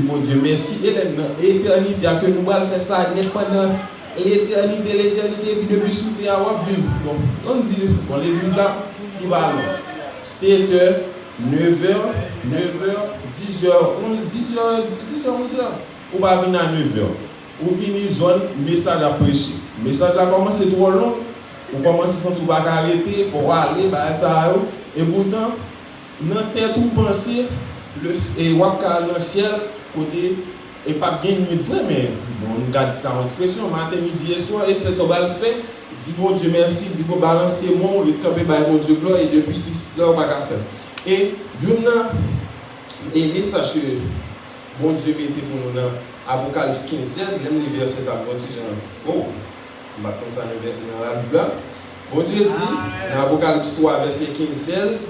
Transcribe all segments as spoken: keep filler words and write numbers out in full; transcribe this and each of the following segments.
Bondye mèsi, e lè nan etènite a ke nou pral fè sa nèt pandan letènite, letènite, epi depi sou tè a w ap viv. Bon, ann di, bon, legliz la, li pa lwen. Setè, nevè, nevè, dizè, onz, dizè, dizè, onzè. Ou pa vin a nevè. Ou vini zòn mesaj ap preche. Mesaj la kòmanse twò long, ou kòmanse santi w pa ka rete, fò w ale, bagay sa yo. Epoutan, nan tèt ou panse, le, e w ap ka al nan syèl, kote e p ap gen nwit vre, men bon, nou ka di sa yon ekspresyon, maten, midi e swa, e sèl sa w pral fè, di Bondye mèsi, di bon, balanse men w, ret kanpe bay Bondye glwa, e depi isi la, ou pa ka fè l. E youn nan e mesaj ke Bondye mete pou nou nan Apokalips kenz sèz, lè m li vèsè sa, m fè yon ti jan, oh, m pa t konn sa nan vè-, nan Labib la. Bondye di, nan Apokalips twa, vèsè kenz sèz,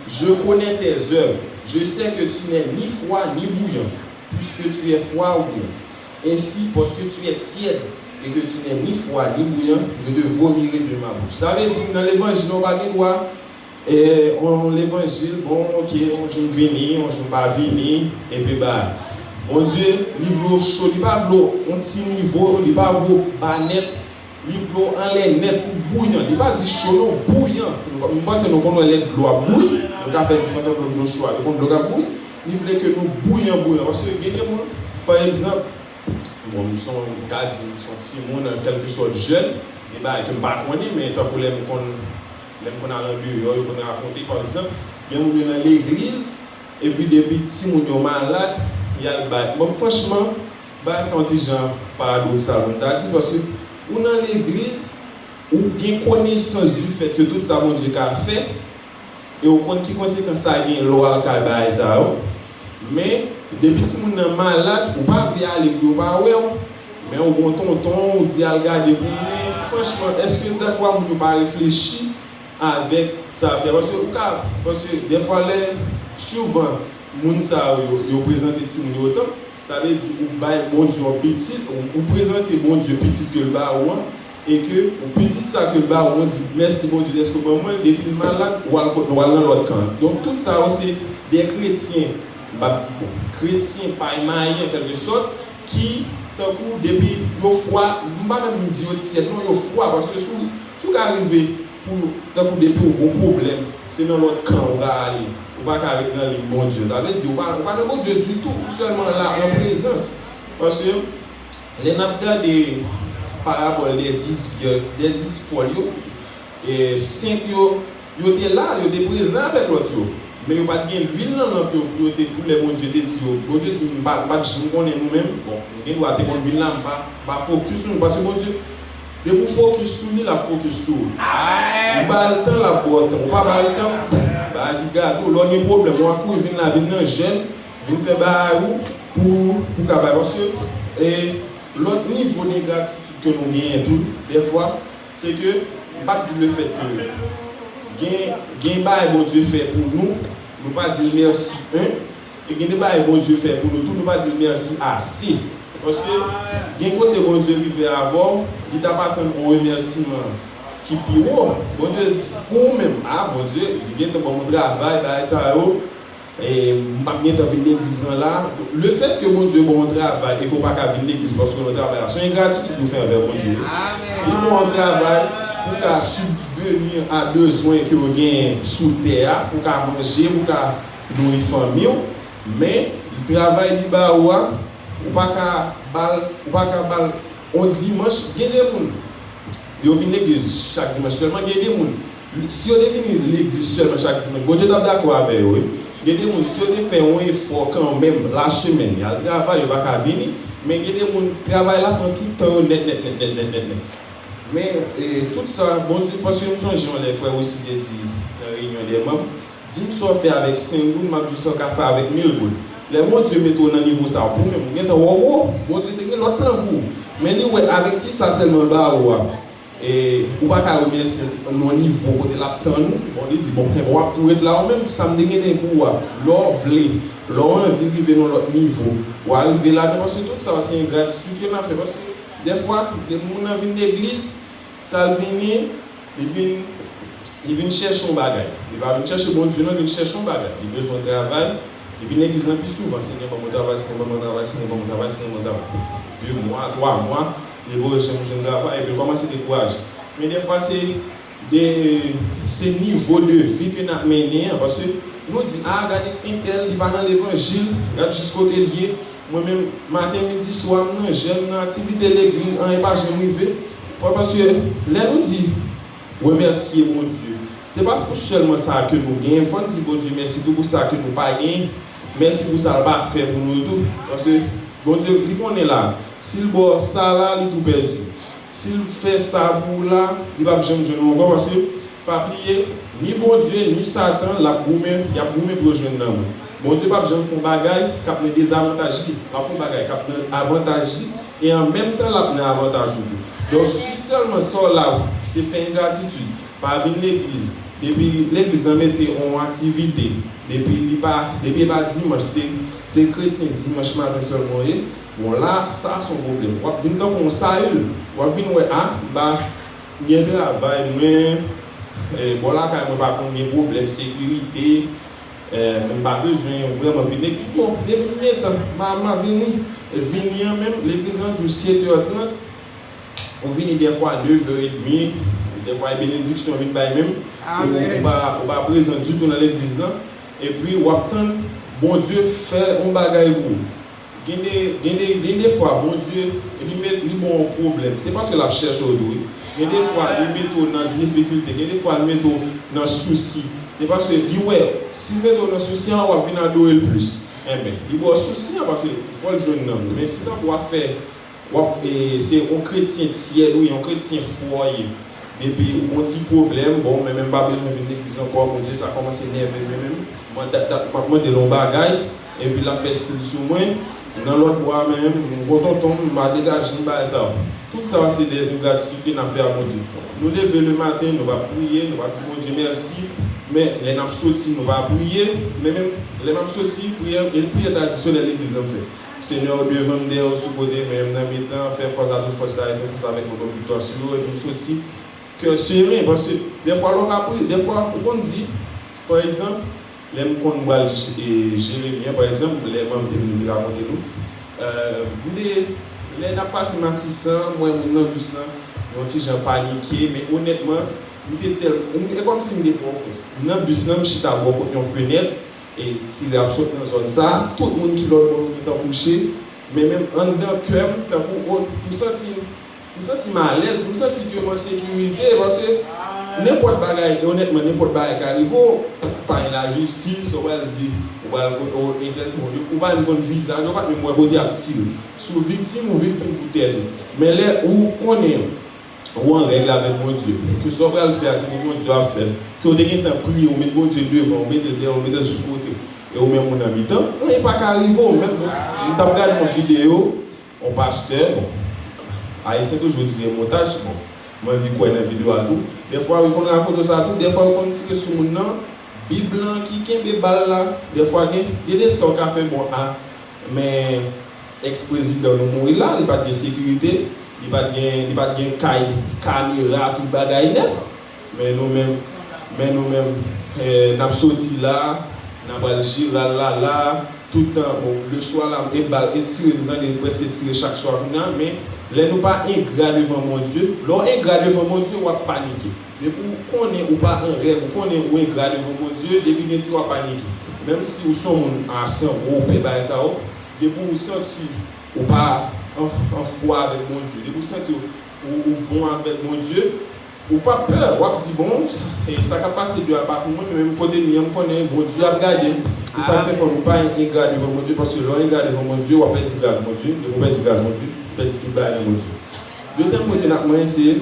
Je connais tes œuvres. Je sais que tu n'es ni froid ni bouillant, puisque tu es froid ou bouillant. Ainsi, parce que tu es tiède et que tu n'es ni froid ni bouillant, je te vomirai de ma bouche. Sa vle di, nan levanjil, ou pa gen dwa, e, on levanjil, bon, ok, on jou m vini, on jou m pa vini, epi ba, Bondye, li vle w cho, li pa vle w on ti nivo, li pa vle w ba nèt, li vle w anlè nèt ou bouyan. Li pa di cho non, bouyan. Nou, m panse nou konn wè lè dlo ap bouyi. Nou ka fè diferans ant dlo cho avèk yon dlo k ap bouyi. Li vle ke nou bouyan, bouyan. Paske gen de moun, pa egzanp, bon, m se yon, m ka di, m se yon timoun, an kèlkesòt jèn, gen bagay ke m pa konnen, men tankou lè m konn, lè m konn al andeyò, yo konn rakonte, pa egzanp, gen moun yo nan legliz, epi depi timoun yo malad, y al bay. Bon, franchman, bagay sa yon ti jan paradoksal, pou m ta di, paske ou nan legliz, ou gen konesans du fait ke tout sa Bondye ka fè, e ou konn ki konsekans sa gen lè w al kay bagay sa yo. Men, depi timoun nan malad, ou pa vle ale pou yo pa wè w. Men ou gon tonton, ou di al gade pou w, men franchman, èske dèfwa moun yo pa reflechi avèk sa ap fè? Paske ou ka, paske dèfwa lè, souvan, moun sa yo, yo, yo prezante timoun yo otan, sa vle di ou bay Bondye yon pitit, ou, ou prezante Bondye pitit ke l ba ou an, e ke ou pitit sa ke l ba ou an di, mèsi Bondye dèske w ban mwen l, depi l malad, w al kot, w al nan lòt kan. Donk, tout sa yo se de kretyen, m p ap di bon, kretyen pay mayi an kèlkesòt, ki, tankou, depi yo fwa, m pa menm di yo tyèd, non, yo fwa, paske si w, si w ka rive pou, tankou, depi w gon pwoblèm, se nan lòt kan ou ka ale, ou pa ka ret nan liy Bondye. Sa vle di, ou pa, ou pa nan Bondye ditou, ou sèlman la an prezans. Paske, lè n ap gade parabòl dè dis vyè, dè dis fòl yo, e, senk yo, yo te la, yo te prezan avèk lòt yo. Men yo pa t gen lwil nan lanp yo pou yo te, pou lè Bondye te di yo. Bondye di, m pa, m pa t janm konnen nou menm. Bon, nou gen dwa te konn vin la, m pa, m pa fokis sou nou. Paske Bondye, depi w fokis sou li, l ap fokis sou ou. Ou ba l tan, l ap ba w tan. Ou pa ba l tan, bagay li gade w. Lè w gen pwoblèm, w a kouri vin la, vin nan jèn, vin fè bagay ou pou, pou ka bay. Paske, e, lòt nivo de gratitid ke nou genyen tou, dèfwa, se ke, m p ap di lefèt ke gen, gen bagay Bondye fè pou nou, nou pa di l mèsi, en, e gen de bagay Bondye fè pou nou tou, nou pa di l mèsi ase. Paske gen kote Bondye rive avè w, li t ap atann yon remèsiman ki pi wo. Bondye di, pou ou menm, a, Bondye, li gentan ban m yon travay, bagay sa yo, e m p ap gentan vin legliz lan la. Lefèt ke Bondye ba w yon travay e ke w pa ka vin legliz paske w nan travay la, se yon engratitid ou fè anvè Bondye. Li ba w yon travay pou w ka sibveni a bezwen ke w genyen sou tè a, pou w ka manje, pou w ka nouri fanmi w. Men, travay li ba ou a, ou pa ka ba l, ou pa ka ba l yon dimanch. Gen de moun, yo vin legliz chak dimanch sèlman. Gen de moun, si yo te vini legliz sèlman chak dimanch, Bondye t ap dakò avè yo, wi. Gen de moun, si yo te fè yon efò kanmenm, lasemèn, y al travay, yo pa ka vini. Men gen de moun, travay la pran tout tan yo nèt, nèt, nèt, nèt, nèt, nèt, nèt. Men, e, tout sa, Bondye, paske m sonje yon lè frè Rossy te di nan reyinyon dè manm, di m sa w fè avèk senk goud, m ap di w sa w ka fè avèk mil goud. Lè Bondye mete w nan nivo sa a, pou menm, ou gentan wè w wo, Bondye te gen lòt plan pou ou. Men li wè, avèk ti sa sèlman l ba ou a, e, ou pa ka remèsye l nan yon nivo kote l ap tann ou. Bon, li di, bon, enben w ap tou ret la ou menm, sa m te gentan pou ou a, lè w vle, lè w anvi rive nan yon lòt nivo, w a rive ladan, paske tout sa se engratitid ke n ap fè, paske dèfwa, depi moun nan vin legliz, sa l vini, li vin, li vin chèche yon bagay. Li pa vin chèche Bondye non, li vin chèche yon bagay. Li bezwen travay, Li vin legliz lan pi souvan, Senyè, ban mwen travay, Senyè, ban mwen travay, Senyè, ban mwen travay, Senyè, ban mwen travay. De mwa, twa mwa, li pa janm jwenn travay, epi l kòmanse dekouraje. Men dèfwa, se de, se nivo de vi ke n ap mennen an, paske nou di, a, gade entèl, li pa nan levanjil, gad jis kote l ye. Mwen menm, maten, midi, swa, m nan jèn, nan aktivite legliz, anyen pa janm rive. Paske lè nou di, remèsye Bondye. Se pa pou sèlman sa ke nou genyen, fò n di Bondye mèsi tou pou sa ke nou pa genyen. Mèsi pou sa l pa fè pou nou tou. Paske Bondye, li konnen la, si l ba w sa la, li tou pèdi. Si l fè sa pou ou la, li p ap janm jwenn ou ankò, paske pa bliye, ni Bondye, ni Satan, l ap goumen, y ap goumen pou yo jwenn nan mwen. Bondye p ap janm fè yon bagay k ap nan dezavantaj li. L ap fè yon bagay k ap nan avantaj li, e an menm tan, l ap nan avantaj ou tou. Donk, si sèlman sa w la, se fè engratitid, pa vin legliz, depi legliz lan mete yon aktivite, depi li pa, depi e pa dimanch, se, se kretyen dimanch maten sèlman w ye, bon, la, sa, se yon pwoblèm. W ap vin tankou yon Sayil, w ap vin wè, a, m pa, m gen travay mwen, e, bò lakay mwen pa konn gen pwoblèm sekirite, e, men m pa bezwen vrèman vin legliz. Bon, depi m gentan, m a, m a vini, e, vini an menm, legliz lan di w sèt è trant, ou vini dèfwa nèf è edmi, dèfwa e benediksyon vin bay menm, ou, ou pa, ou pa prezan ditou nan legliz lan, epi w ap tann Bondye fè yon bagay pou ou. Gen de, gen de, gen de fwa, Bondye, li met, li ba w yon pwoblèm. Se paske l ap chèche w tou, wi. Gen de fwa, li mete w nan difikilte. Gen de fwa, li mete w nan sousi. Se paske li wè, si l mete w nan sousi an, w ap vin adore l plis. Enben, li ba w sousi an paske fò l jwenn nan ou. Men si tankou w ap fè, w ap, e, se yon kretyen tyèd ou ye, yon kretyen fwa w ye. Depi yon ti pwoblèm, bon, mwen menm pa bezwen vin legliz ankò, Bondye, sa kòmanse nève mwen menm. Mwen dat, dat, m ap mande l yon bagay, epi l ap fè stil sou mwen. Nan lòt bò a menm, m gon tonton m, m pa degaje m bagay sa yo. Tout sa yo se dèzengratitid ke n ap fè a Bondye. Nou leve lematen, nou pa priye, nou pa di Bondye mèsi, men lè n ap soti, nou pa priye, men menm lè n ap soti, priyè, e priyè tradisyonèl legliz lan m fè. Senyè, ou devan m, dèyè, ou sou kote, men m nan mitan, fè fòs a tout fòs la, e fè fòs avèk mwen, ban m viktwa sou yo, epi m soti. Kè semen, paske dèfwa lè w ka priye, dèfwa ou konn di, pa egzanp, lè m konn pral je-, e, Jeremi an, pa egzanp, lè manm te vin te rakonte nou, e, m te, lè n ap pase Matisan, m wè moun nan bis lan, yon ti jan panike, men onètman, m te tèl, m, e kòmsi m te pran yon pòz. M nan bis lan, m chita bò kot yon fenèt, e tire ap sot nan zòn sa, tout moun ki lòt bò yo gentan kouche, men menm anndan kè m, tankou, o, m santi, m santi m alèz, m santi ke m an sekirite, paske nenpòt bagay, e onètman, nenpòt bagay ka rive w, pa gen lajistis, ou pral di, ou pral, o, entèl, bon, ou pa menm konn vizaj, ou pa menm wè kote y ap tire. Si w viktim, ou viktim pou tèt ou. Men lè ou konnen, ou an règ avèk Bondye. Ke sa w pral fè a, se pou Bondye w ap fè l. Ke w te gentan priye, ou met Bondye devan, ou mete l dèyè, ou mete l sou kote, e ou menm ou nan mitan, anyen pa ka rive w. Menm m t ap gade yon videyo, yon pastè, bon, Ayisyen toujou di se montaj, bon, m anvi kwè nan videyo a tou. Dèfwa, yo konn rakonte w sa tou, dèfwa, yo konn tire sou moun nan, Bib lan ki kenbe bal la, dèfwa, gen, gen de sa w ka fè, bon, a, men, Èks prezidan nou mouri la, li pa t gen sekirite, li pa t gen, li pa t gen kay, kamera, tout bagay nèt. Men nou menm, men nou menm, eh, n ap soti la, n ap al Jiral la, la, tout tan, bon, leswa la, e bal, e tire, m tande l prèske tire chak swa kounye a, men lè nou pa engra devan Bondye, lè w engra devan Bondye, w ap panike. Depi w konnen ou pa an règ, ou konnen ou engra devan Bondye, depi gen ti w ap panike. Menm si ou se yon moun a san gwo pè bagay sa yo, depi w santi ou pa an, an fwa avèk Bondye, depi w santi ou, ou, ou bon avèk Bondye, ou p ap pè, w ap di, bon, e sa k ap pase deyò a pa pou mwen, men menm kote m ye a, m konnen Bondye ap gade m. E sa k fè fò nou pa engra devan Bondye, paske lè w engra devan Bondye, w ap pèdi gras Bondye, depi w pèdi gras Bondye, w pèdi tout bagay nan Bondye. Dezyèm pwen ke n ap manyen, se